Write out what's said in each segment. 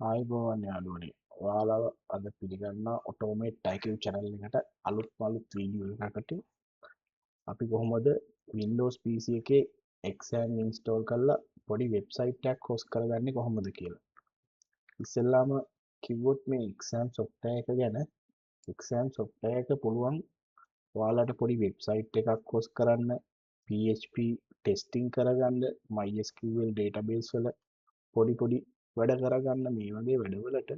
ආයුබෝවන් යාළුවනේ. ඔයාලව අද පිළිගන්නවා ඔටෝමේට් IQ channel එකට අලුත්ම අලුත් වීඩියෝ එකකට. අපි කොහොමද Windows PC එකේ XAMPP install කරලා පොඩි වෙබ්සයිට් එකක් හොස්ට් කරගන්නේ කොහොමද කියලා. ඉස්සෙල්ලාම කිව්වොත් මේ XAMPP software එක ගැන, XAMPP software එක පුළුවන් ඔයාලට පොඩි වෙබ්සයිට් එකක් හොස්ට් කරන්න, PHP testing කරගන්න, MySQL database වල පොඩි පොඩි වැඩ කරගන්න. මේ වගේ වැඩවලට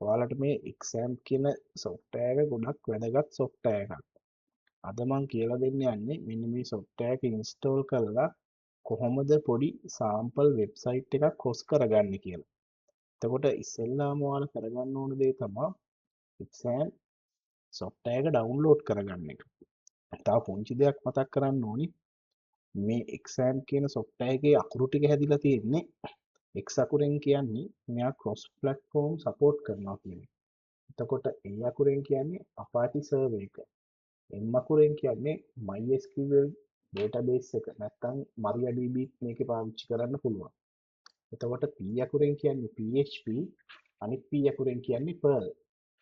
ඔයාලට මේ XAMPP කියන software එක ගොඩක් වැදගත් software එකක්. අද මං කියලා දෙන්න යන්නේ මෙන්න මේ software එක install කරලා කොහොමද පොඩි sample website එකක් host කරගන්නේ කියලා. එතකොට ඉස්සෙල්ලාම ඔයාලා කරගන්න ඕන දේ තමා XAMPP software එක download කරගන්න එක. තව පුංචි දෙයක් මතක් කරන්න ඕනි. මේ XAMPP කියන software එකේ අකුරු ටික හැදිලා තියෙන්නේ X අකුරෙන් කියන්නේ මෙයා cross platform support කරනවා කියන එක. එතකොට A අකුරෙන් කියන්නේ Apache server එක. M අකුරෙන් කියන්නේ MySQL database එක නැත්නම් MariaDB මේකේ පාවිච්චි කරන්න පුළුවන්. එතකොට P අකුරෙන් කියන්නේ PHP, අනිත් P අකුරෙන් කියන්නේ Perl.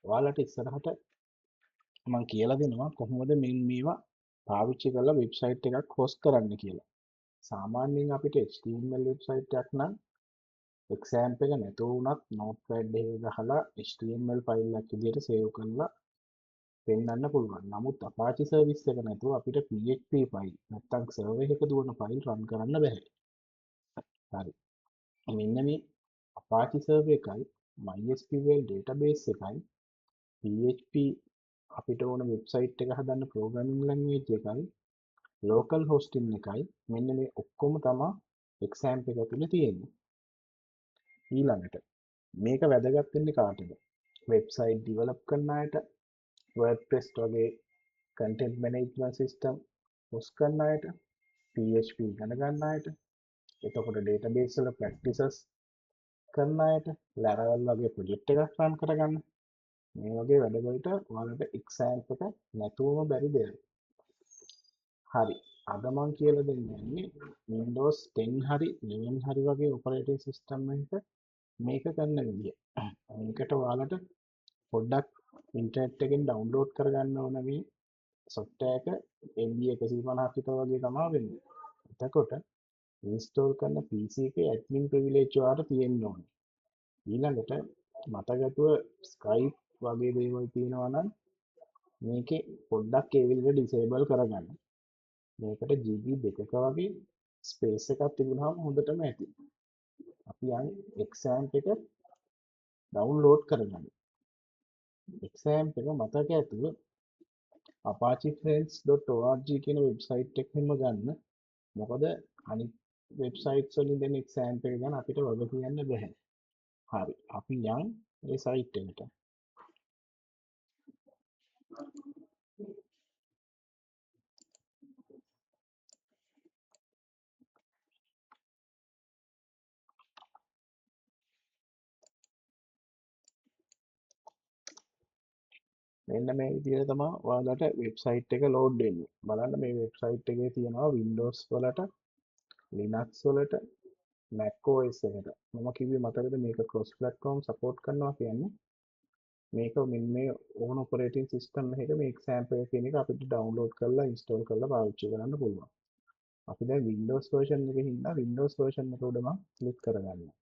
ඔයාලට ඉස්සරහට මං කියලා දෙනවා කොහොමද මෙන්න මේවා පාවිච්චි කරලා වෙබ්සයිට් එකක් හොස්ට් කරන්න කියලා. සාමාන්‍යයෙන් අපිට HTML website එකක් නම් XAMPP එක නැතුව වුණත් Notepad එකේ ගහලා HTML file එකක් විදිහට සේව් කරලා පෙන්වන්න පුළුවන්. නමුත් Apache service එක නැතුව අපිට PHP file නැත්නම් සර්වර් එකක දුවන ෆයිල් රන් කරන්න බැහැ. හරි. මෙන්න මේ Apache server එකයි MySQL database එකයි PHP අපිට ඕන වෙබ්සයිට් එක හදන්න ප්‍රෝග්‍රෑමින් ලැන්ග්වේජ් එකයි ලෝකල් හොස්ටින් එකයි මෙන්න මේ ඔක්කොම තමා XAMPP එක ඇතුලේ තියෙන්නේ. ඊළඟට මේක වැදගත් වෙන්නේ කාටද? වෙබ්සයිට් ඩෙවලොප් කරන අයට, WordPress වගේ content management system host කරන අයට, PHP ඉගෙන ගන්න අයට, එතකොට database වල practices කරන අයට, Laravel වගේ project එකක් run කරගන්න. මේ වගේ වැඩවලට ඔයාලට XAMPP එක නැතුවම බැරි දෙයක්. හරි. අද මං කියලා දෙන්න යන්නේ Windows 10 හරි 11 හරි වගේ operating system එකක මේක කරන විදිය. මේකට ඔයාලට පොඩ්ඩක් ඉන්ටර්නෙට් එකෙන් ඩවුන්ලෝඩ් කරගන්න ඕන මේ software එක MB 150ක් විතර වගේ තමා වෙන්නේ. එතකොට ඉන්ස්ටෝල් කරන PC එකේ ඇඩ්මින් ප්‍රිවිලේජ් ඔයාලට තියෙන්න ඕනේ. ඊළඟට මතක ඇතුව Skype වගේ දේවල් තියෙනවා නම් මේකේ පොඩ්ඩක් ඒ විදිහට ඩිසේබල් කරගන්න. මේකට GB දෙකක වගේ ස්පේස් එකක් තිබුණාම හොඳටම ඇති. අපි යන් XAMPP එක ඩවුන්ලෝඩ් කරගන්න. XAMPP එක මතක ඇතුව apachefriends.org කියන වෙබ්සයිට් එකකින්ම ගන්න. මොකද අනිත් වෙබ්සයිට්ස් වලින් දෙන XAMPP එක ගැන අපිට වග කියන්න බැහැ. හරි. අපි යන් ඒ සයිට් එකට. මෙන්න මේ විදිහට තමයි ඔයාලට වෙබ්සයිට් එක ලෝඩ් වෙන්නේ. බලන්න මේ වෙබ්සයිට් එකේ තියෙනවා Windows වලට, Linux වලට, Mac OS එකට. මම කිව්වේ මතකද මේක cross platform support කරනවා කියන්නේ. මේක මෙන්න මේ ඕන ඔපරේටිං සිස්ටම් එකක මේ XAMPP එක කියන එක අපිට ඩවුන්ලෝඩ් කරලා ඉන්ස්ටෝල් කරලා පාවිච්චි කරන්න පුළුවන්. අපි දැන් Windows version එකේ හින්දා Windows version එක උඩ මම ක්ලික් කරගන්නවා.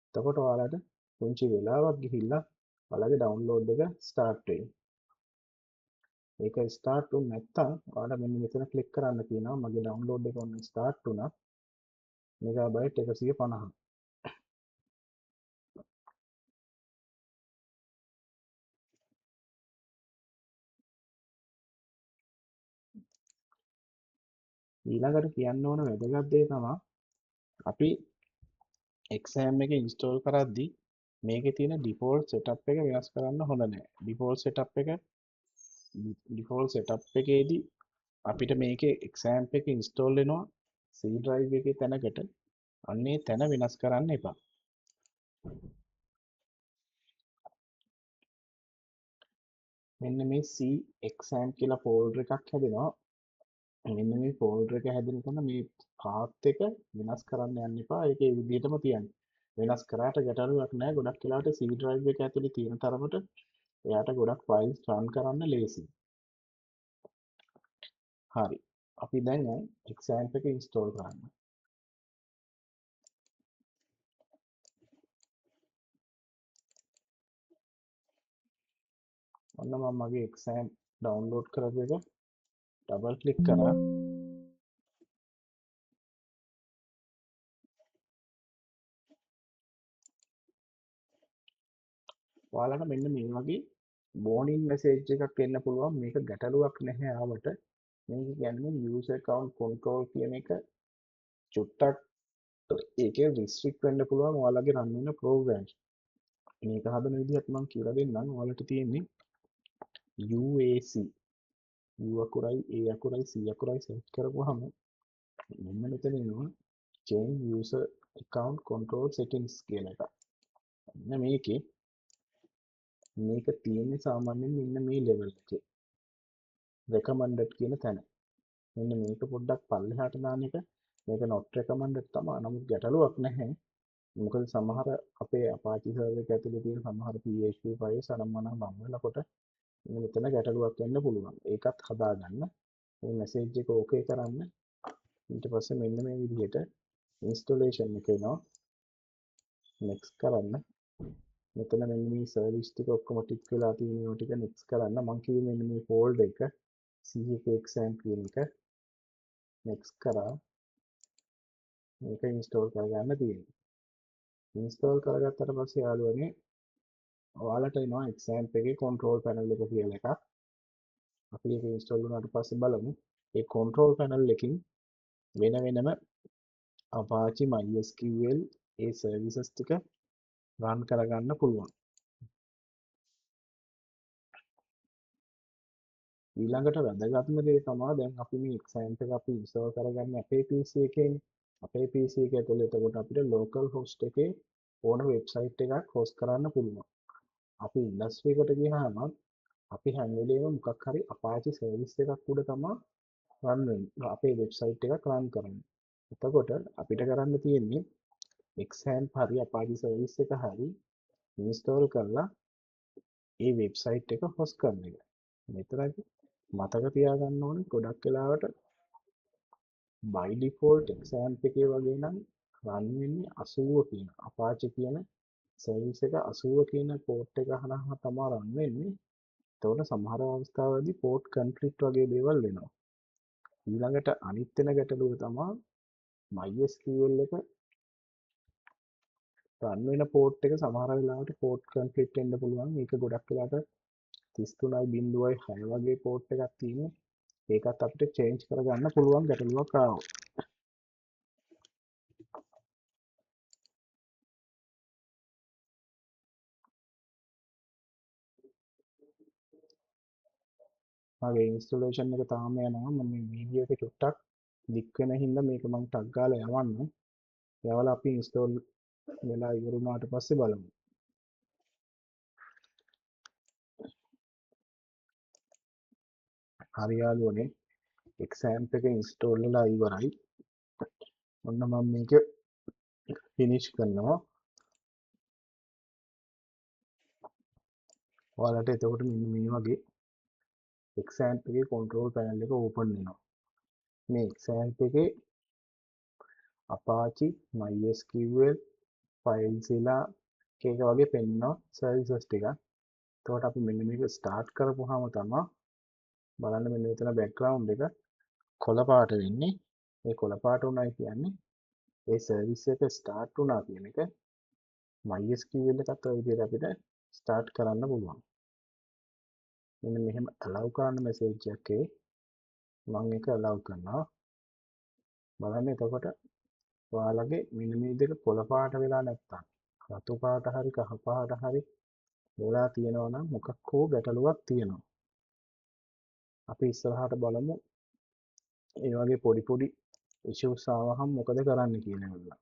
එතකොට ඔයාලට පුංචි වෙලාවක් ගිහිල්ලා ඔයාලගේ ඩවුන්ලෝඩ් එක ස්ටාර්ට් වෙයි. ඒක ස්ටාර්ට් වුනේ නැත්නම් ඔයාලා මෙන්න මෙතන ක්ලික් කරන්න කියනවා. මගේ ඩවුන්ලෝඩ් එක ඔන්න ස්ටාර්ට් වුණා. මෙගාබයිට් 150. ඊළඟට කියන්න ඕන වැදගත් දේ තමා අපි XAMPP එක ඉන්ස්ටෝල් කරද්දී මේකේ තියෙන ඩිෆෝල්ට් සෙටප් එක වෙනස් කරන්න හොඳ නෑ. ඩිෆෝල්ට් සෙටප් එකේදී අපිට මේකේ XAMPP එක ඉන්ස්ටෝල් වෙනවා C drive එකේ තැනකට. අන්නේ තැන වෙනස් කරන්න එපා. මෙන්න මේ C XAMPP කියලා ෆෝල්ඩර් එකක් හැදෙනවා. මෙන්න මේ ෆෝල්ඩර් එක හැදෙන තැන මේ පාත් එක වෙනස් කරන්න යන්න එපා. ඒක ඒ විදිහටම තියන්න. වෙනස් කරාට ගැටලුවක් නෑ. ගොඩක් වෙලාවට C drive එක ඇතුලේ තියෙන තරමට එයාට ගොඩක් ෆයිල්ස් රන් කරන්න ලේසියි. හරි. අපි දැන් XAMPP එක ඉන්ස්ටෝල් කරන්න. ඔන්න මම මගේ XAMPP download කරපු එක ඩබල් ක්ලික් කරා. ඔයාලට මෙන්න මේ වගේ warning message එකක් එන්න පුළුවන්. මේක ගැටලුවක් නැහැ ආවට. මේක කියන්නේ user account control කියන එක චුට්ටක් ඒකේ restrict වෙන්න පුළුවන් ඔයාලගේ run වෙන programs. මේක හදන විදිහත් මම කියලා දෙන්නම්. ඔයාලට තියෙන්නේ UAC U අකුරයි A අකුරයි C අකුරයි සර්ච් කරපුවාම මෙන්න මෙතන එනවා change user account control settings කියලා එකක්. මෙන්න මේකේ මේක තියෙන්නේ සාමාන්‍යයෙන් මෙන්න මේ ලෙවල් එකේ recommended කියන තැන. මෙන්න මේක පොඩ්ඩක් පල්ලෙහාට දාන එක. මේක not recommended තමයි. නමුත් ගැටලුවක් නැහැ. මොකද සමහර අපේ Apache server එක ඇතුලේ තියෙන සමහර PHP files අනම්මනම් රන් වෙනකොට මෙන්න මෙතන ගැටලුවක් වෙන්න පුළුවන්. ඒකත් හදාගන්න. මේ මැසේජ් එක ඕකේ කරන්න. ඊට පස්සේ මෙන්න මේ විදිහට ඉන්ස්ටොලේෂන් එක එනවා. නෙක්ස්ට් කරන්න. මෙතන මෙන්න මේ සර්විස් ටික ඔක්කොම ටික් වෙලා තියෙන ඒවා ටික නෙක්ස්ට් කරන්න. මං කිව්වේ මෙන්න මේ ෆෝල්ඩර් එක C එක XAMPP කියන එක නෙක්ස්ට් කරා. මේක ඉන්ස්ටෝල් කරගන්න තියෙනවා. ඉන්ස්ටෝල් කරගත්තට පස්සේ යාළුවනේ ඔයාලට එනවා XAMPP එකේ කන්ට්‍රෝල් පැනල් එක කියලා එකක්. අපි ඒක ඉන්ස්ටෝල් වුණාට පස්සේ බලමු. ඒ කන්ට්‍රෝල් පැනල් එකකින් වෙන වෙනම Apache MySQL ඒ සර්විසස් ටික රන් කරගන්න පුළුවන්. ඊළඟට වැදගත්ම දේ තමයි දැන් අපි මේ XAMPP එක අපි ඉන්ස්ටෝල් කරගන්නේ අපේ PC එකේනේ. අපේ PC එක ඇතුලේ එතකොට අපිට ලෝකල් හොස්ට් එකේ ඕන වෙබ්සයිට් එකක් හොස්ට් කරන්න පුළුවන්. අපි ඉන්ඩස්ට්‍රි එකට ගියාම අපි හැම වෙලේම මොකක් හරි Apache service එකක් උඩ තමයි රන් වෙන්නේ. අපේ වෙබ්සයිට් එකක් රන් කරන්නේ. එතකොට අපිට කරන්න තියෙන්නේ XAMPP හරි Apache service එක හරි ඉන්ස්ටෝල් කරලා ඒ වෙබ්සයිට් එක හොස්ට් කරන එක. මෙතනදී මතක තියාගන්න ඕනේ ගොඩක් වෙලාවට by default XAMPP එකේ වගේ නම් රන් වෙන්නේ 80 කියන Apache කියන සර්විස් එක 80 කියන පෝට් එක හරහා තමයි රන් වෙන්නේ. එතකොට සමහර අවස්ථාවලදී පෝට් කන්ෆ්ලික්ට් වගේ දේවල් වෙනවා. ඊළඟට අනිත් වෙන ගැටලුව තමයි MySQL එක රන් වෙන පෝට් එක සමහර වෙලාවට පෝට් කන්ෆ්ලික්ට් වෙන්න පුළුවන්. ඒක ගොඩක් වෙලාවට 33.6 වගේ පෝට් එකක් තියෙනවා. ඒකත් අපිට චේන්ජ් කරගන්න පුළුවන් ගැටලුවක් ආවොත්. මගේ ඉන්ස්ටොලේෂන් එක තාම යනවා. මම මේ වීඩියෝ එක චුට්ටක් දික් වෙන හින්දා මේක මං ටග් ගාලා යවන්න. යවලා අපි ඉන්ස්ටෝල් වෙලා ඉවර වුණාට පස්සේ බලමු. හරි යාළුවනේ, XAMPP එක ඉන්ස්ටෝල් වෙලා ඉවරයි. ඔන්න මම මේක ෆිනිෂ් කරනවා. ඔයාලට එතකොට මෙන්න මේ වගේ XAMPP එකේ කන්ට්‍රෝල් පැනල් එක ඕපන් වෙනවා. මේ XAMPP එකේ Apache, MySQL, FileZilla එක වගේ පෙන්වනවා සර්විසස් ටික. එතකොට අපි මෙන්න මේක ස්ටාර්ට් කරපුවාම තමයි බලන්න මෙන්න මෙතන බෑග්ග්‍රවුන්ඩ් එක කොළ පාට වෙන්නේ. මේ කොළ පාට උනායි කියන්නේ ඒ සර්විස් එක ස්ටාර්ට් වුණා කියන එක. MySQL එකත් ඔය විදිහට අපිට ස්ටාර්ට් කරන්න පුළුවන්. මෙන්න මෙහෙම allow කරන්න මැසේජ් එකක් එයි. මම ඒක allow කරනවා. බලන්න එතකොට ඔයාලගේ මෙන්න මේ දෙක කොළ පාට වෙලා නැත්තම් රතු පාට හරි කහ පාට හරි වෙලා තියෙනවා නම් මොකක් හෝ ගැටලුවක් තියෙනවා. අපි ඉස්සරහට බලමු ඒ වගේ පොඩි පොඩි ඉෂුස් ආවහම මොකද කරන්න කියලා ඒගොල්ලෝ.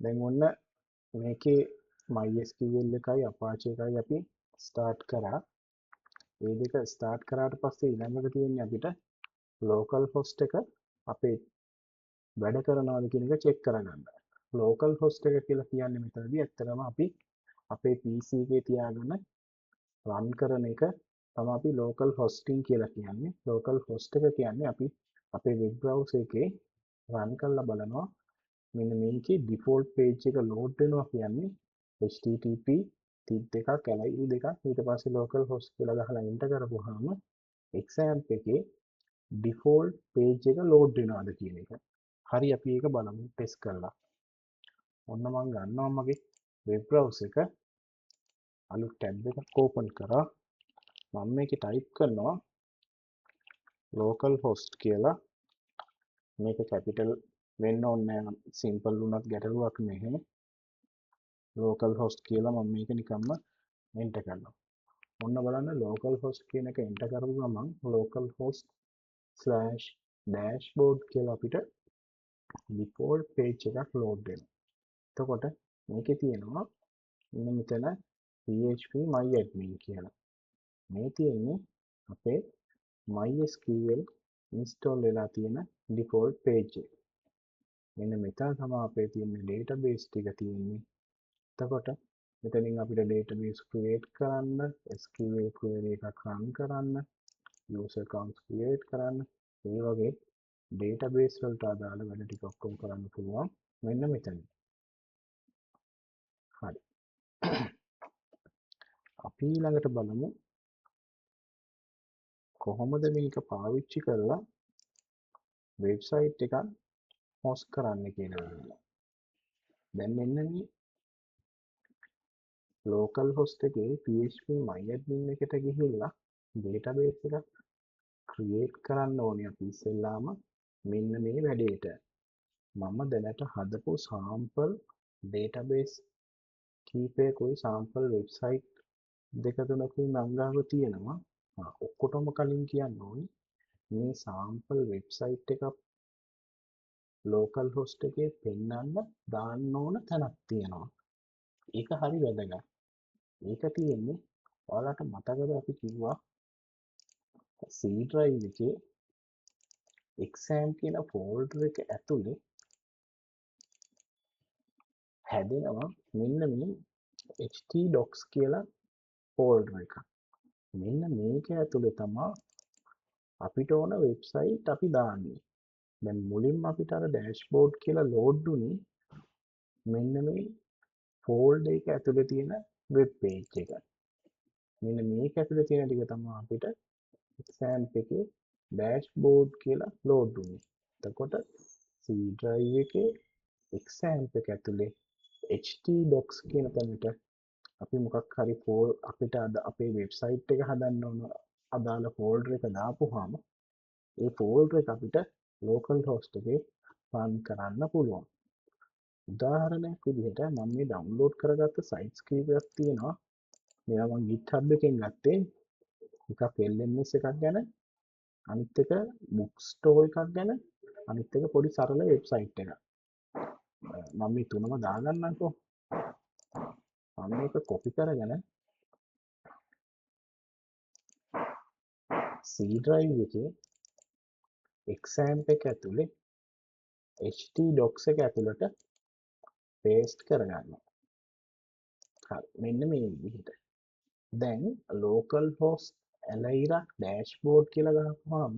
දැන් ඔන්න මේකේ MySQL එකයි Apache එකයි අපි ස්ටාර්ට් කරා. මේ දෙක ස්ටාර්ට් කරාට පස්සේ ඊළඟට තියෙන්නේ අපිට ලෝකල් හොස්ට් එක අපේ වැඩ කරනවද කියන එක චෙක් කරගන්න. ලෝකල් හොස්ට් එක කියලා කියන්නේ මෙතනදී ඇත්තටම අපි අපේ PC එකේ තියාගෙන රන් කරන එක තමයි අපි ලෝකල් හොස්ටිං කියලා කියන්නේ. ලෝකල් හොස්ට් එක කියන්නේ අපි අපේ වෙබ් බ්‍රවුසර් එකේ රන් කරලා බලනවා මෙන්න මේකේ ඩිෆෝල්ට් පේජ් එක ලෝඩ් වෙනවා කියන්නේ HTTP 32ක් ඇලයි දෙකක් ඊට පස්සේ ලෝකල් හොස්ට් කියලා ගහලා එන්ටර් කරපුවාම XAMPP එකේ ඩිෆෝල්ට් පේජ් එක ලෝඩ් වෙනවද කියන එක. හරි, අපි ඒක බලමු ටෙස්ට් කරලා. ඔන්න මං ගන්නවා මගේ වෙබ් බ්‍රවුසර් එක, අලුත් ටැබ් එකක් ඕපන් කරා. මම මේකේ ටයිප් කරනවා ලෝකල් හොස්ට් කියලා. මේක කැපිටල් වෙන්න ඕනේ නෑ, සිම්පල් වුණත් ගැටලුවක් නැහැ. ලෝකල් හොස්ට් කියලා මම මේක නිකම්ම එන්ටර් කරනවා. ඔන්න බලන්න ලෝකල් හොස්ට් කියන එක එන්ටර් කරපු ගමන් ලෝකල් හොස්ට් /dashboard කියලා අපිට ඩිෆෝල්ට් පේජ් එකක් ලෝඩ් වෙනවා. එතකොට මේකේ තියෙනවා මෙන්න මෙතන PHP MyAdmin කියලා. මේ තියෙන්නේ අපේ MySQL install වෙලා තියෙන ඩිෆෝල්ට් පේජ් එක. මෙන්න මෙතන තමයි අපේ තියෙන ඩේටාබේස් ටික තියෙන්නේ. එතකොට මෙතනින් අපිට ඩේටාබේස් ක්‍රියේට් කරන්න, SQL query එකක් රන් කරන්න, user accounts create කරන්න, ඒ වගේ ඩේටාබේස් වලට අදාළ වැඩ ටික ඔක්කොම කරන්න පුළුවන් මෙන්න මෙතනින්. හරි. අපි ඊළඟට බලමු කොහොමද මේක පාවිච්චි කරලා වෙබ්සයිට් එකක් හොස්ට් කරන්න කියලා බලමු. දැන් මෙන්න මේ ලෝකල් හොස්ට් එකේ PHP MyAdmin එකට ගිහිල්ලා ඩේටාබේස් එකක් ක්‍රියේට් කරන්න ඕනේ අපි ඉස්සෙල්ලාම මෙන්න මේ වැඩේට. මම දැනට හදපු සාම්පල් ඩේටාබේස් කීපයකුයි සාම්පල් වෙබ්සයිට් දෙක තුනකුයි මං ගාව තියෙනවා. ඔක්කොටම කලින් කියන්න ඕනේ මේ සාම්පල් වෙබ්සයිට් එකක් ලෝකල් හොස්ට් එකේ පෙන්වන්න දාන්න ඕන තැනක් තියෙනවා. ඒක හරි වැදගත්. ඒක තියෙන්නේ ඔයාලට මතකද අපි කිව්වා C drive එකේ exam කියන ෆෝල්ඩර් එක ඇතුලේ හැදෙනවා මෙන්න මේ htdocs කියලා ෆෝල්ඩර් එකක්. මෙන්න මේක ඇතුලේ තමා අපිට ඕන වෙබ්සයිට් අපි දාන්නේ. දැන් මුලින්ම අපිට අර ඩෑෂ්බෝඩ් කියලා ලෝඩ් වුණේ මෙන්න මේ ෆෝල්ඩර් එක ඇතුලේ තියෙන වෙබ් පේජ් එක. මෙන්න මේක ඇතුලේ තියෙන ටික තමා අපිට XAMPP එකේ ඩෑෂ්බෝඩ් කියලා ලෝඩ් වුණේ. එතකොට C drive එකේ XAMPP එක ඇතුලේ htdocs කියන තැනට අපි මොකක් හරි අපිට අද අපේ වෙබ්සයිට් එක හදන්න ඕන අදාළ ෆෝල්ඩර් එක දාපුවාම ඒ ෆෝල්ඩර් එක අපිට ලෝකල් හොස්ට් එකේ රන් කරන්න පුළුවන්. උදාහරණයක් විදිහට මම මේ ඩවුන්ලෝඩ් කරගත්ත සයිට්ස් කීපයක් තියෙනවා. මේවා මම GitHub එකෙන් ගත්තේ. එකක් LMS එකක් ගැන, අනිත් එක බුක් ස්ටෝර් එකක් ගැන, අනිත් එක පොඩි සරල වෙබ්සයිට් එකක්. මම මේ තුනම දාගන්නම්කෝ. මම මේක කොපි කරගෙන C drive එකේ XAMPP එක ඇතුලේ htdocs එක ඇතුළට පේස්ට් කරගන්නවා. හරි, මෙන්න මේ විදිහට. දැන් local host ඇලයිරක් ඩෑෂ්බෝඩ් කියලා ගහපුවාම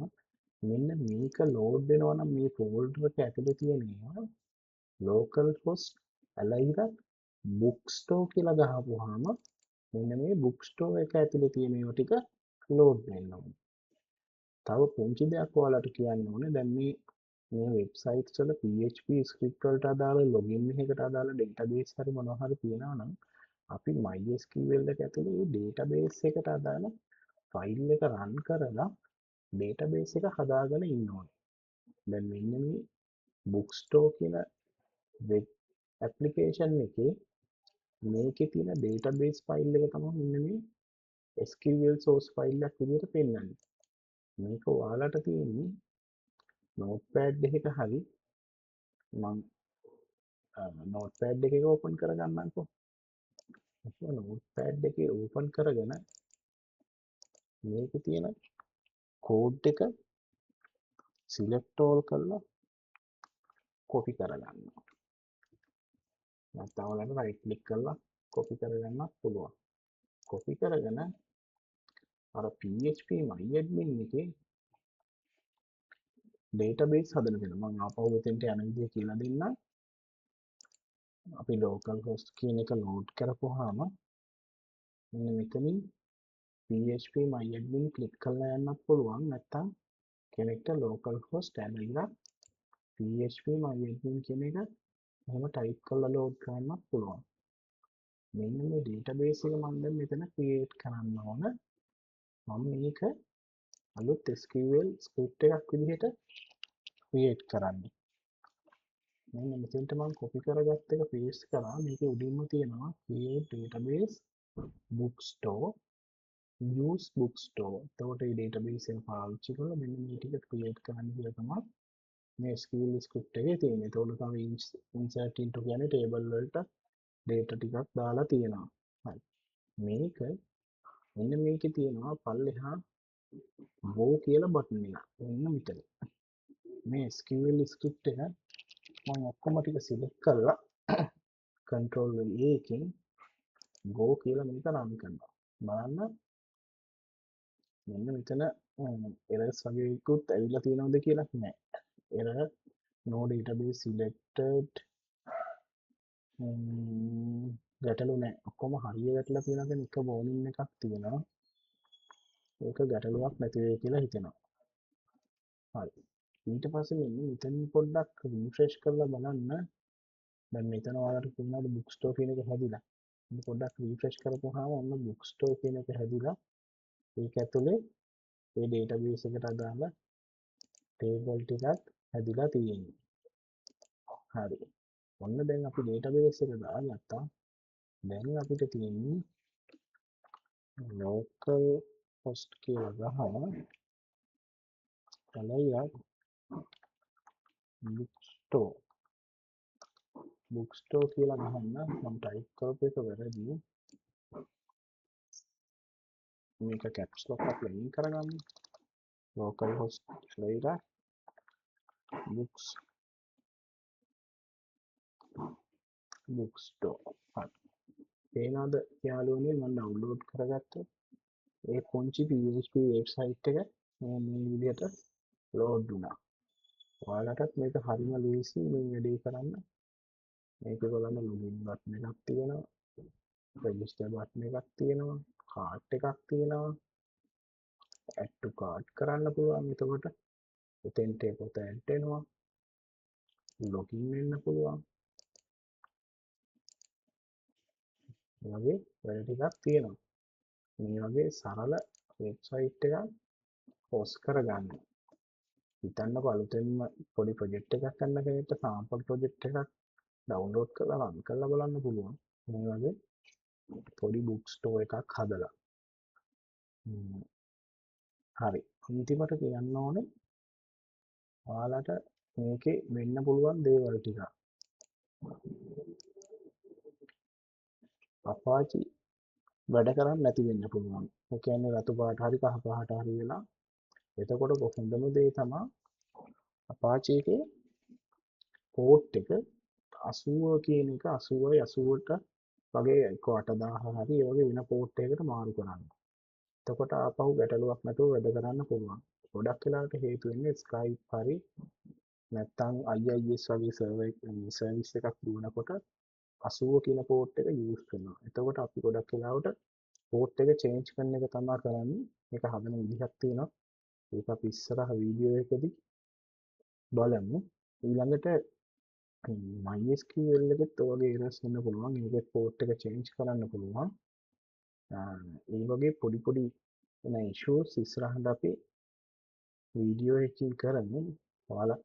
මෙන්න මේක ලෝඩ් වෙනවා නම් මේ ෆෝල්ඩර් එක ඇතුලේ තියෙන ඒවා local host ඇලයිරක් බුක් ස්ටෝර් කියලා ගහපුවාම මෙන්න මේ බුක් ස්ටෝර් එක ඇතුලේ තියෙන ඒවා ටික ලෝඩ් වෙන්න ඕනේ. තව පුංචි දෙයක් ඔයාලට කියන්න ඕනේ. දැන් මේ වෙබ්සයිට්ස් වල PHP script වලට අදාළ ලොගින් එකකට අදාළ ඩේටාබේස් හරි මොනවා හරි තියෙනවා නම් අපි MySQL එක ඇතුලේ මේ ඩේටාබේස් එකට අදාළ ෆයිල් එක රන් කරලා ඩේටාබේස් එක හදාගෙන ඉන්න ඕනේ. දැන් මෙන්න මේ බුක් ස්ටෝර් කියන වෙබ් ඇප්ලිකේෂන් එකේ මේකේ තියෙන ඩේටාබේස් ෆයිල් එක තමයි මෙන්න මේ SQL source file එකක් විදිහට පෙන්වන්නේ. මේක ඔයාලට තියෙන්නේ නෝට්පෑඩ් එකක හරි මං නෝට්පෑඩ් එකක ඕපන් කරගන්නම්කෝ. නෝට්පෑඩ් එකේ ඕපන් කරගෙන මේකේ තියෙන කෝඩ් එක සිලෙක්ට් ඕල් කරලා කොපි කරගන්න. නැත්නම් ඔයාලට රයිට් ක්ලික් කරලා කොපි කරගන්නත් පුළුවන්. කොපි කරගෙන අර PHP myadmin එකේ ඩේටාබේස් හදන තැන මම ආපහු මෙතෙන්ට යන විදිය කියලා දෙන්නම්. අපි local host කියන එක ලෝඩ් කරපුවාම මෙන්න මෙතනින් PHP myadmin click කරලා යන්නත් පුළුවන්. නැත්නම් කෙනෙක්ට local host ඇදලා PHP myadmin කියන එක එහෙම ටයිප් කරලා ලෝඩ් කරන්නත් පුළුවන්. මෙන්න මේ ඩේටාබේස් එක මම දැන් මෙතන ක්‍රියේට් කරන්න ඕන. මම මේක අලුත් SQL script එකක් විදිහට ක්‍රියේට් කරන්නේ. මෙන්න මෙතෙන්ට මම කොපි කරගත්ත එක පේස්ට් කරා. මේකේ උඩින්ම තියෙනවා create database bookstore use bookstore. එතකොට මේ ඩේටාබේස් එක පාවිච්චි කරලා මෙන්න මේ ටික ක්‍රියේට් කරන්න කියලා තමයි මේ SQL script එකේ තියෙන්නේ. එතකොට තව insert into කියන්නේ ටේබල් වලට ඩේටා ටිකක් දාලා තියෙනවා. හරි. මේක මෙන්න මේකේ තියෙනවා පල්ලෙහා go කියලා බටන් එකක්. මෙන්න මෙතන. මේ SQL script එක මම ඔක්කොම ටික සිලෙක්ට් කරලා control A එකෙන් go කියලා මේක රන් කරනවා. බලන්න මෙන්න මෙතන එරර්ස් වගේ එකකුත් ඇවිල්ලා තියෙනවද කියලා. නෑ. Error no database selected. ගැටලු නෑ. ඔක්කොම හරිය වැටලා තියෙනවා කියන එක වෝනින් එකක් තියෙනවා. ඒක ගැටලුවක් නැති වෙයි කියලා හිතෙනවා. හරි. ඊට පස්සේ මෙන්න මෙතනින් පොඩ්ඩක් රිෆ්‍රෙෂ් කරලා බලන්න. දැන් මෙතන ඔයාලට පේනවාද බුක් ස්ටෝර් කියන එක හැදිලා. ඉතින් පොඩ්ඩක් රිෆ්‍රෙෂ් කරපුවාම ඔන්න බුක් ස්ටෝර් කියන එක හැදිලා ඒක ඇතුලේ ඒ ඩේටාබේස් එකට අදාළ ටේබල් ටිකක් හැදිලා තියෙන්නේ. හරි. ඔන්න දැන් අපි ඩේටාබේස් එක දාගත්තා. දැන් අපිට තියෙන්නේ local host කියලා ගහලා කලයියක් bookstore bookstore කියලා ගහන්න. මම ටයිප් කරපු එක වැරදි. මේක කැප්ස් ලොක් එකක් ලයින් කරගන්න. local host කියලා books bookstore. හරි. පේනවද යාළුවනේ මම ඩවුන්ලෝඩ් කරගත්ත ඒ පුංචි PHP website එක මේ විදිහට ලෝඩ් වුණා. ඔයාලටත් මේක හරිම ලේසි මේ වැඩේ කරන්න. මේක බලන්න ලොගින් බටන් එකක් තියෙනවා, රෙජිස්ටර් බටන් එකක් තියෙනවා, කාට් එකක් තියෙනවා, ඇඩ් ටු කාට් කරන්න පුළුවන්. එතකොට එතෙන්ට ඒ පොත ඇඩ් වෙනවා, ලොගින් වෙන්න පුළුවන්. මේ වගේ වැඩ ටිකක් තියෙනවා. මේ වගේ සරල වෙබ්සයිට් එකක් හොස්ට් කරගන්න. හිතන්නකෝ අලුතෙන්ම පොඩි ප්‍රොජෙක්ට් එකක් කරන්න කෙනෙක්ට සාම්පල් ප්‍රොජෙක්ට් එකක් ඩවුන්ලෝඩ් කරලා රන් කරලා බලන්න පුළුවන්. මේ වගේ පොඩි බුක් ස්ටෝර් එකක් හදලා. හරි. අන්තිමට කියන්න ඕනේ ඔයාලට මේකේ වෙන්න පුළුවන් දේවල් ටික. Apache වැඩ කරන්නේ නැති වෙන්න පුළුවන්. ඒ කියන්නේ රතු පාට හරි කහ පාට හරි වෙලා. එතකොට හොඳම දේ තමා Apache එකේ පෝට් එක 80 කියන එක 80යි 80ට වගේ එක්ක 8000 හරි ඒ වගේ වෙන පෝට් එකකට මාරු කරන්න. එතකොට ආපහු ගැටලුවක් නැතුව වැඩ කරන්න පුළුවන්. ගොඩක් වෙලාවට හේතු වෙන්නේ Skype හරි නැත්නම් IIS වගේ සර්විස් එකක් දුවනකොට 80 කියන පෝට් එක යූස් කරනවා. එතකොට අපි ගොඩක් වෙලාවට පෝට් එක චේන්ජ් කරන එක තමයි කරන්නේ. මේක හදන විදිහක් තියෙනවා. ඒක අපි ඉස්සරහ වීඩියෝ එකකදී බලමු. ඊළඟට MySQL එකෙත් ඔය වගේ එරර්ස් එන්න පුළුවන්. ඒකේ පෝට් එක චේන්ජ් කරන්න පුළුවන්. ඒ වගේ පොඩි පොඩි එන ඉෂුස් ඉස්සරහට අපි වීඩියෝ එකකින් කරමු. ඔයාලා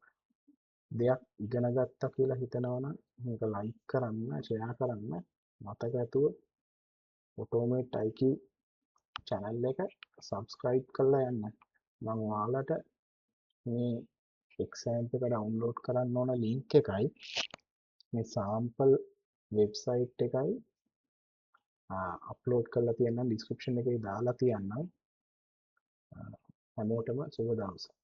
දෙයක් ඉගෙන ගත්තා කියලා හිතනවා නම් මේක ලයික් කරන්න, ෂෙයා කරන්න, මතක ඇතුව Automate IQ channel එක subscribe කරලා යන්න. මම ඔයාලට මේ එක්සෑම්ප් එක ඩවුන්ලෝඩ් කරන්න ඕන ලින්ක් එකයි මේ සාම්පල් වෙබ්සයිට් එකයි අප්ලෝඩ් කරලා තියන්නම්, ඩිස්ක්‍රිප්ෂන් එකේ දාලා තියන්නම්. හැමෝටම සුබ දවසක්.